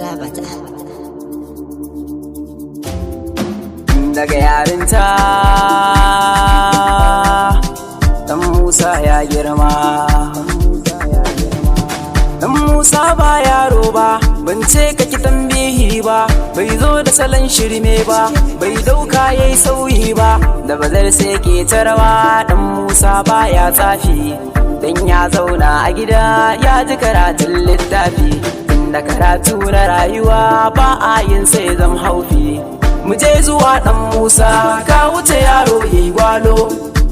Labata. Daga yarinta dan Musa ya girma. Dan Musa ba yaro ba, ban ce ka ki tambihi ba, bai zo da salon shirme ba, bai dauka yayi sauyi ba, da bazar sai ke tarawa. Dan Musa baya tsafi, dan ya zauna a gida ya ji karatun littafi, tunda karatu na rayuwa ba a yin sai zam haufi. Mu je zuwa dan Musa, ka wuce yaro yayi gwalo,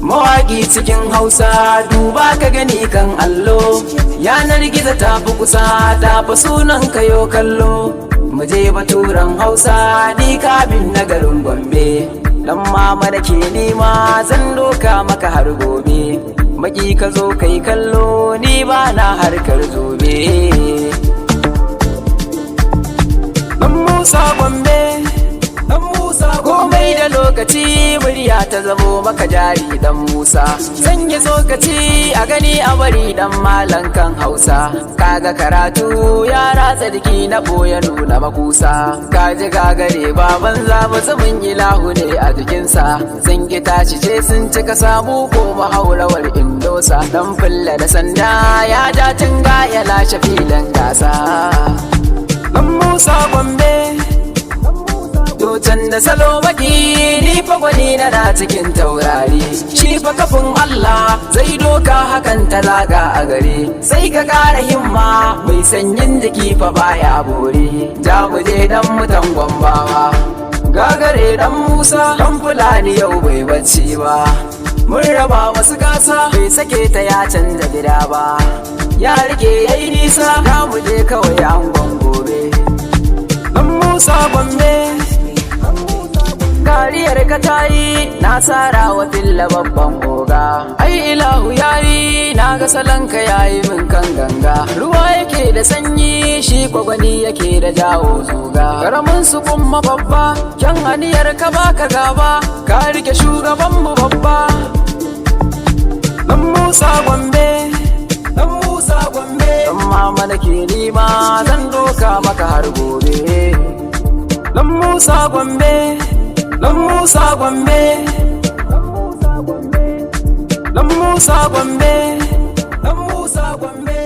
mawaƙi cikin Hausa, duba ka gani kan allo, yanar gizo ta fi kusa, ta fi sunan kayo kallo. Mu je baturan Hausa, ni kabin na garin Gombe, dan mama da ke nima zan doka maka har gobe. Maki ka zo kai kallo, ni ba na harkar zobe. Dan Musa Gombe, Dan Musa, komai da lokaci, murya ta zamo maka jari. Dan Musa, sanya tsokaci a gani a bari, dan malan kan Hausa. Kaga karatu ya ratsa jiki na boye nuna makusa. Kaji gagare baban za zaman ilahu ne a jikinsa. Sun ki tashi ce sun cika samu ko mahaurawar indosa. Dan fulla da sanda ya ja tunga ya lashe filin gasa. Dan Musa Gombe, Docan da salo baki, ni fa gwani na na cikin taurari. Shi fa kafin Allah zai doka hakan talaga a gari. Sai ka kara himma, mai sanyin jiki fa baya bore. Ja mu je dan mutan Gwambawa. Gagare dan Musa, dan Fulani yau bai bacci ba. Mun raba wasu gasa, bai sake ta ya canza gida ba. Ya rike yayi nisa, za mu je kawai angon gobe. Dan Musa Gombe, kariyar ka tayi na sara wa filla babban oga. Ai ilahu yayi, na ga salon ka yayi min kan ganga. Ruwa yake da sanyi, shi kwagwani yake da jawo zuga. Karamin su kuma babba, kyan aniyar ka baka gaba, ka rike shugaban mu babba. Dan Musa Gombe, Dan Musa Gombe, Dan mama nake nima zan doka maka har gobe. Dan Musa Gombe, Dan Musa Gombe, Dan Musa Gombe, Dan Musa Gombe.